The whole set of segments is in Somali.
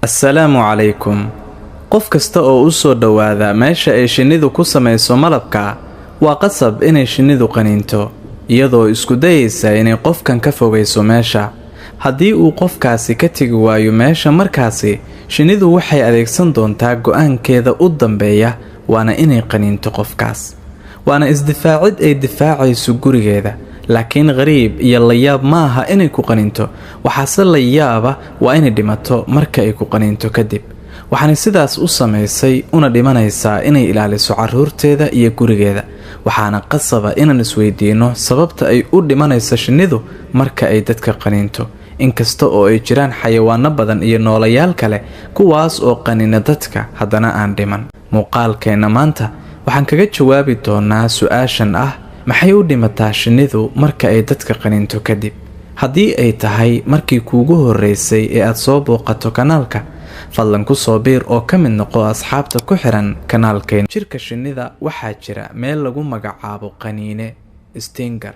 Assalaamu calaykum. Qof kasta oo u soo dhowaada meesha ay shinnidu ku samayso malabka, waa qasab inay shinnidu qaniinto, iyadoo isku dayaysa inay qofkan ka fogayso meesha. Haddii uu qofkaasi ka tegi waayo meesha markaasi, shinnidu waxay adeegsan doontaa go'aankeeda u dambeeya, waana inay qaniinto qofkaas. Waana isdifaacid ay difaacayso gurigeeda. Laakiin qariib iyo layaab ma aha inay ku qaniinto, waxaase la yaaba waa inay dhimato marka ay ku qaniinto kadib. Waxaanay sidaas u samaysay una dhimanaysaa inay ilaaliso carruurteeda iyo gurigeeda. Waxaana qasaba inaan isweydiinno sababta ay u dhimanayso shinnidu marka ay dadka qaniinto, inkasta oo ay jiraan xayawaano badan iyo noolayaal kale kuwaas oo qaniina dadka haddana aan dhiman. Muuqaalkeenna maanta waxaan kaga jawaabi doonaa su-aashan ah: maxay u dhimataa shinnidu marka ay dadka qaniinto kadib? Haddii ay tahay markii kuugu horreysay ee aad soo booqato kanaalka, fadlan ku soo biir oo ka mid noqo asxaabta ku xiran kanaalkeena. Jirka shinnida waxaa jira meel lagu magacaabo qaniine, stinger,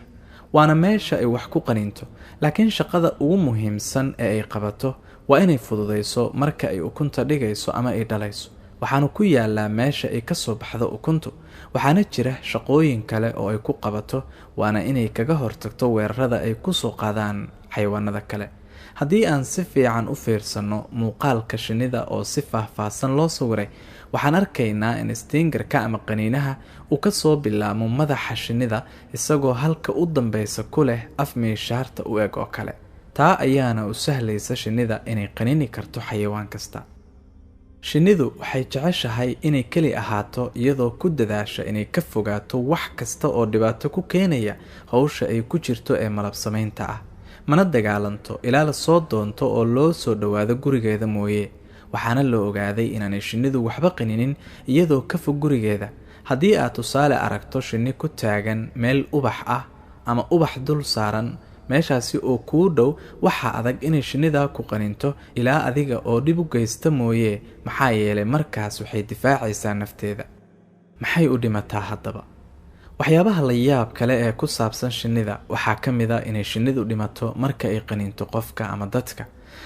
waana meesha ay wax ku qaniinto. Laakiin shaqada ugu muhiimsan ee ay qabato waa inay fududeyso marka ay ukunta dhigayso ama ay dhalayso. Waxaana ku yaalaa meesha ay ka soo baxdo ukuntu. Waxaana jira shaqooyin kale oo ay ku qabato, waana inay kaga hortagto weerarada ay ku soo qaadaan xayawaanada kale. Haddii aan si fiican u fiirsanno muuqaalka shinnida oo si faahfaahsan loo sawiray, waxaan arkaynaa in stingerka ama qaniinaha uu ka soo bilaabmo madaxa shinnida, isagoo halka u dambeysa ku leh af miishaarta u eg oo kale. Taa ayaana u sahlaysa shinnida inay qaniini karto xayawaan kasta. Shinnidu waxay jeceshahay inay keli ahaato, iyadoo ku dadaasha inay ka fogaato wax kasta oo dhibaato ku keenaya hawsha ay ku jirto ee malab samaynta ah. Mana dagaalanto ilaa lasoo doonto oo loo soo dhowaado gurigeeda mooye. Waxaana la ogaaday inaanay shinnidu waxba qaninin iyadoo ka fog gurigeeda. Haddii aad tusaale aragto shinni ku taagan meel ubax ah ama ubax dul saaran meeshaasi oo kuu dhow, waxaa adag inay shinnida ku qaninto ilaa adiga oo dhib u geysta mooye, maxaa yeelay markaas waxay difaacaysaa nafteeda. Maxay u dhimataa haddaba? Waxyaabaha la yaab kale ee ku saabsan shinnida waxaa ka mid a inay shinnidu dhimato marka ay qaniinto qofka ama dadka.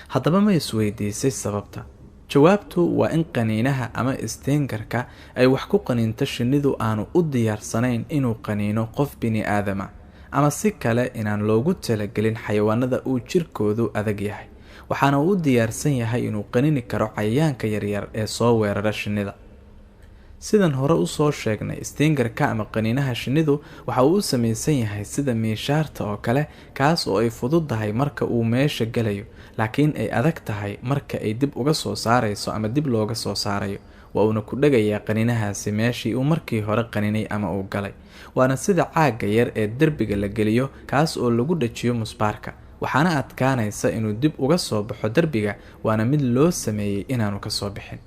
Haddaba ma isweydiisay sababta? Jawaabtu waa in qaniinaha ama stingerka ay wax ku qaniinto shinnidu aanu u diyaarsanayn inuu qaniino qof bini aadama, ama si kale inaan loogu talagelin xayawaanada uu jirkoodu adag yahay. Waxaana uu u diyaarsan yahay inuu qanini karo cayayaanka yaryar ee soo weerara shinnida. Sidan hore usoo sheegnay, stingerka ama qaniinaha shinnidu waxa uu u samaysan yahay sida miishaarta oo kale, kaas oo ay fududahay marka uu meesha galayo, laakiin ay adag tahay marka ay dib uga soo saarayso ama dib looga soo saarayo. Waa uuna ku dhagayaa qaniinahaasi meeshii uu markii hore qaninay ama uu galay. Waana sida caagga yar ee derbiga la geliyo, kaas oo lagu dhajiyo musbaarka. Waxaana adkaanaysa inuu dib uga soo baxo derbiga, waana mid loo sameeyey inaanu kasoo bixin.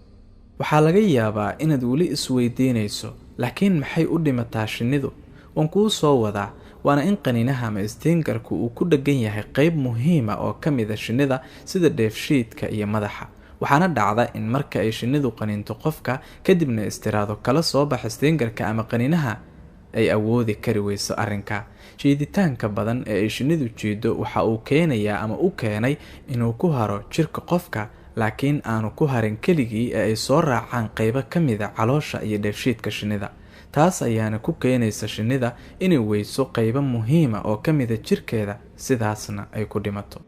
Waxaa laga yaabaa inaad weli isweydiinayso, laakiin maxay u dhimataa shinnidu? Waan kuu soo wadaa. Waana in qaniinaha ama stingerku uu ku dheggan yahay qayb muhiima oo ka mid a shinnida, sida dheefshiidka iyo madaxa. Waxaana dhacda in marka ay shinnidu qaniinto qofka, kadibna istiraado kala soo baxa stingerka ama qaniinaha, ay awoodi kari weyso arrinka. Jiiditaanka badan ee ay shinnidu jiido waxa uu keenayaa ama u keenay inuu ku haro jirka qofka, laakiin aanu ku harin keligii ee ay soo raacaan qaybo ka mida caloosha iyo dheefshiidka shinnida. Taas ayaana ku keenaysa shinnida inay weyso qaybo muhiima oo ka mida jirkeeda, sidaasna ay ku dhimato.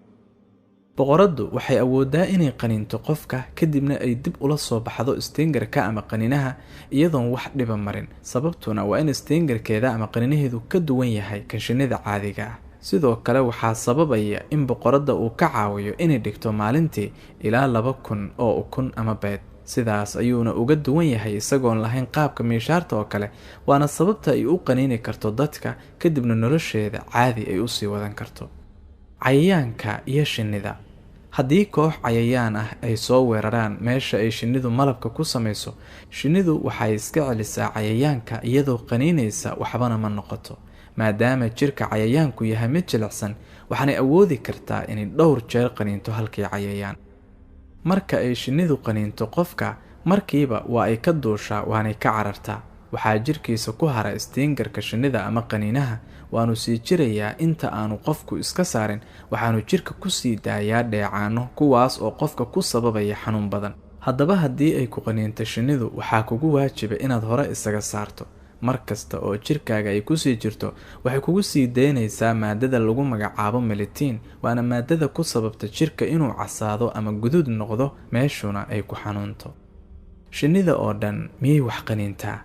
Boqoraddu waxay awooddaa inay qaniinto qofka, kadibna ay dib ula soo baxdo stingerka ama qaniinaha iyadoon wax dhiba marin. Sababtuna waa in stingerkeeda ama qaniinaheedu ka duwan yahay kan shinnida caadiga ah. Sidoo kale waxaa sababaya in boqoradda uu ka caawiyo inay dhigto maalintii ilaa 2000 oo ukun ama beed. Sidaas ayuuna uga duwan yahay isagoon lahayn qaabka miishaarta oo kale, waana sababta ay u qaniini karto dadka, kadibna nolosheeda caadi ay usii wadan karto. Cayayaanka iyo shinnida. Haddii koox cayayaan ah ay soo weeraraan meesha ay shinnidu malabka ku samayso, shinnidu waxay iska celisaa cayayaanka iyadoo qaniinaysa, waxbana ma noqoto, maadaama jirka cayayaanku yahay mid jilicsan. Waxaanay awoodi kartaa inay dhowr jeer qaniinto halkii cayayaan. Marka ay shinnidu qaniinto qofka, markiiba waa ay ka duushaa, waanay ka carartaa. Waxaa jirkiisa ku hara istiingarka shinnida ama qaniinaha, waanu sii jirayaa inta aanu qofku iska saarin. Waxaanu jirka ku sii daayaa dheecaano, kuwaas oo qofka ku sababaya xanuun badan. Haddaba haddii ay ku qaniinto shinnidu, waxaa kugu waajiba inaad hore isaga saarto. Mar kasta oo jirkaaga ay kusii jirto, waxay kugu sii daynaysaa maadada lagu magacaabo melitiin, waana maadada ku sababta jirka inuu casaado ama guduud noqdo, meeshuna ay ku xanuunto. Shinnida oo dhan miyay wax qaniintaa?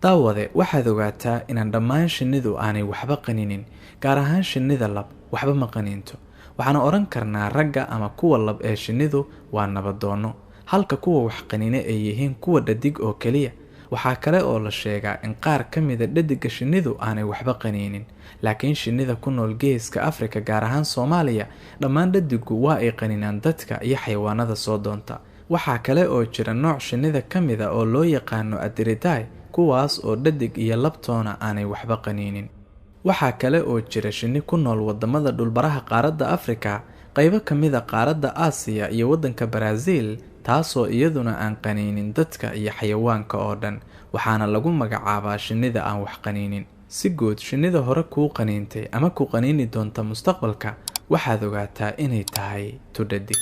Daawade, waxaad ogaataa inaan dhammaan shinnidu aanay waxba qaninin, gaar ahaan shinnida lab waxba ma qaniinto. Waxaana odhan karnaa ragga ama kuwa lab ee shinnidu waa nabadoonno, halka kuwa wax qaniine ay yihiin kuwa dhadig oo keliya. Waxaa kale oo la sheegaa in qaar ka mida dhadiga shinnidu aanay waxba qaniinin, laakiin shinnida ku nool geeska Afrika, gaar ahaan Soomaaliya, dhammaan dhadigu waa ay qaninaan dadka iyo xayawaanada soo doonta. Waxaa kale oo jira nooc shinnida ka mida oo loo yaqaano adiridae, kuwaas oo dhadig iyo labtoona aanay waxba qaniinin. Waxaa kale oo jira shinni ku nool wadamada dhulbaraha qaaradda Afrika, qaybo ka mida qaaradda Aasiya iyo waddanka Baraaziil, taasoo iyaduna aan qaniinin dadka iyo xayawaanka oo dhan, waxaana lagu magacaabaa shinnida aan wax qaniinin. Si guud, shinnida hore kuu qaniintay ama ku qaniini doonta mustaqbalka, waxaad ogaataa inay tahay tudhadig.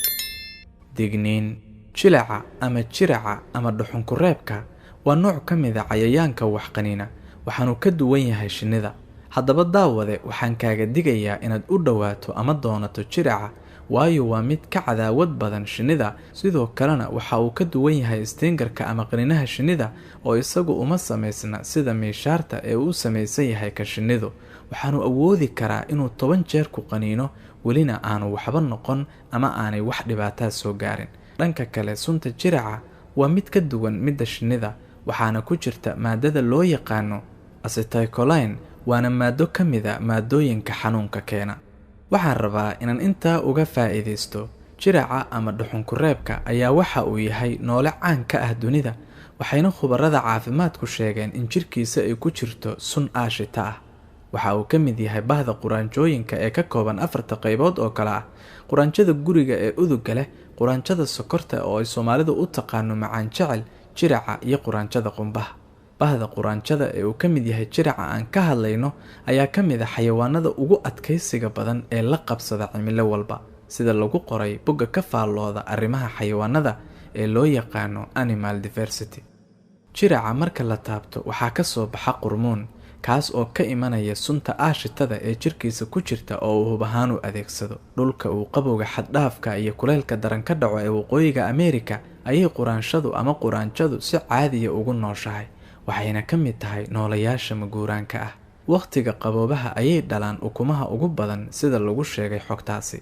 Digniin: jilaca ama jiraca ama dhuxunkureebka waa nooc ka mid a cayayaanka wax qaniina, waxaanu ka duwan yahay shinnida. Haddaba daawade, waxaan kaaga digayaa inaad u dhowaato ama doonato jiraca, waayo waa mid ka cadaawad badan shinnida. Sidoo kalena waxa uu ka duwan yahay istiingarka ama qaniinaha shinnida, oo isagu uma samaysna sida miishaarta ee uu samaysan yahay ka shinnidu. Waxaanu awoodi karaa inuu 10 jeer ku qaniino, welina aanu waxba noqon ama aanay wax dhibaataa soo gaarin. Dhanka kale, sunta jiraca waa mid ka duwan midda shinnida, waxaana ku jirta maadada loo yaqaano acetylcholine, waana maado ka mida maadooyinka xanuunka keena. Waxaan rabaa inaan intaa uga faa'iidaysto. Jiraca ama dhuxunkureebka ayaa waxa uu yahay noole caan ka ah dunida, waxayna khubarada caafimaadku sheegeen in jirkiisa ay ku jirto sun aashita ah. Waxa uu ka mid yahay bahda quraanjooyinka ee ka kooban 4 qaybood oo kale ah: quraanjada guriga ee udugga leh, quraanjada sokorta oo ay Soomaalidu u taqaano macaan jecel, jiraca iyo quraanjada qumbaha. Bahda quraanjada ee uu ka mid yahay jiraca aan ka hadlayno ayaa ka mid ah xayawaanada ugu adkaysiga badan ee la qabsada cimilo walba, sida lagu qoray bogga ka faallooda arrimaha xayawaanada ee loo yaqaano Animal Diversity. Jiraca marka la taabto waxaa ka soo baxa qurmuun, kaas oo ka imanaya sunta aashitada ee jirkiisa ku jirta oo uu hub ahaan u adeegsado. Dhulka uu qabowga xad-dhaafka iyo kuleylka daran ka dhaco ee waqooyiga Ameerika ayay quraanshadu ama quraanjadu si caadiya ugu nooshahay, waxayna ka mid tahay noolayaasha maguuraanka ah. Wakhtiga qaboobaha ayay dhalaan ukumaha ugu badan, sida lagu sheegay xogtaasi.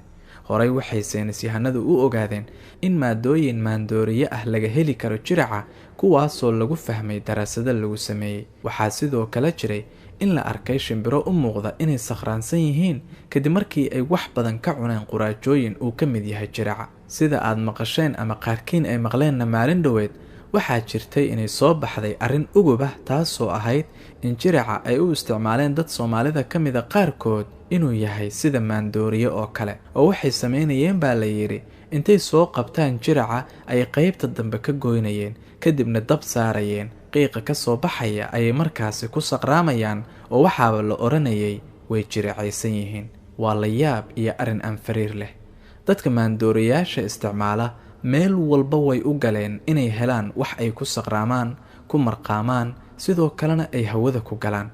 Horey waxay saynisyahanadu u ogaadeen in maadooyin maandooriye ah laga heli karo jiraca, kuwaasoo lagu fahmay daraasado lagu sameeyey. Waxaa sidoo kale jiray in la arkay shimbiro u muuqda inay sakhraansan yihiin kadib markii ay wax badan ka cuneen quraajooyin uu ka mid yahay jiraca. Sida aad maqasheen ama qaarkiin ay maqleenna maalin dhoweed, waxaa jirtay inay soo baxday arrin ugub ah, taasoo ahayd in jiraca ay u isticmaaleen dad Soomaalida ka mida qaarkood inuu yahay sida maandooriye oo kale, oo waxay samaynayeen baa la yidhi intay soo qabtaan jiraca ay qaybta dambe ka goynayeen, kadibna dab saarayeen, qiiqa ka soo baxaya ayay markaasi ku saqraamayaan, oo waxaaba la odhanayay way jiracaysan yihiin. Waa la yaab iyo arrin aan fariir leh. Dadka maandooriyaasha isticmaala meel walba way u galeen inay helaan wax ay ku saqraamaan, ku marqaamaan, sidoo kalena ay hawada ku galaan.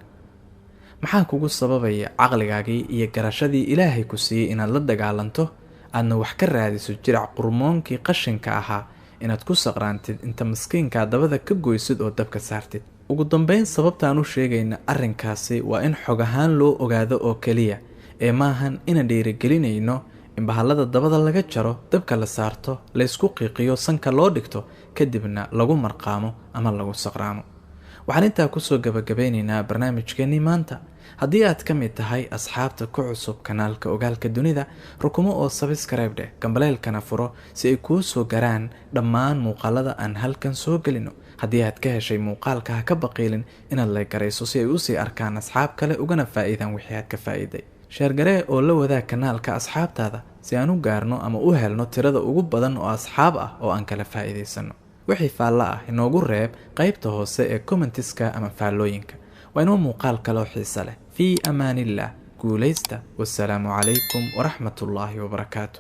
Maxaa kugu sababaya caqligaagii iyo garashadii Ilaahay ku siiyey inaad la dagaalanto, aadna wax ka raadiso jirac qurmoonkii qashinka ahaa inaad ku saqraantid inta maskiinkaa dabada ka goysid oo dabka saartid? Ugu dambeyn, sababtaan u sheegayna arrinkaasi waa in xog ahaan loo ogaado oo keliya, ee maahan inaan dhiirigelinayno in bahallada dabada laga jaro, dabka la saarto, la isku qiiqiyo, sanka loo dhigto, kadibna lagu marqaamo ama lagu saqraamo. Waxaan intaa kusoo gabagabeynaynaa barnaamijkeennii maanta. Haddii aad ka mid tahay asxaabta ku cusub kanaalka Ogaalka Dunida, rukumo oo subscribe dheh, gambaleelkana furo si ay kuu soo garaan dhammaan muuqaalada aan halkan soo gelino. Haddii aad ka heshay muuqaalka, ha ka baqiilin inaad la garayso si ay usii arkaan asxaab kale ugana faa'iidaan wixii aad ka faa'iiday. Sheergaree oo la wadaag kanaalka asxaabtaada si aan u gaarno ama u helno tirada ugu badan oo asxaab ah oo aan kala faa'iidaysano. Wixii faallo ah inoogu reeb qaybta hoose ee commentiska ama faallooyinka. Waa inoo muuqaal kaloo xiise leh. Fii amaanillah. Guulaysta. Wasalaamu calaykum waraxmatullaahi wabarakaatu.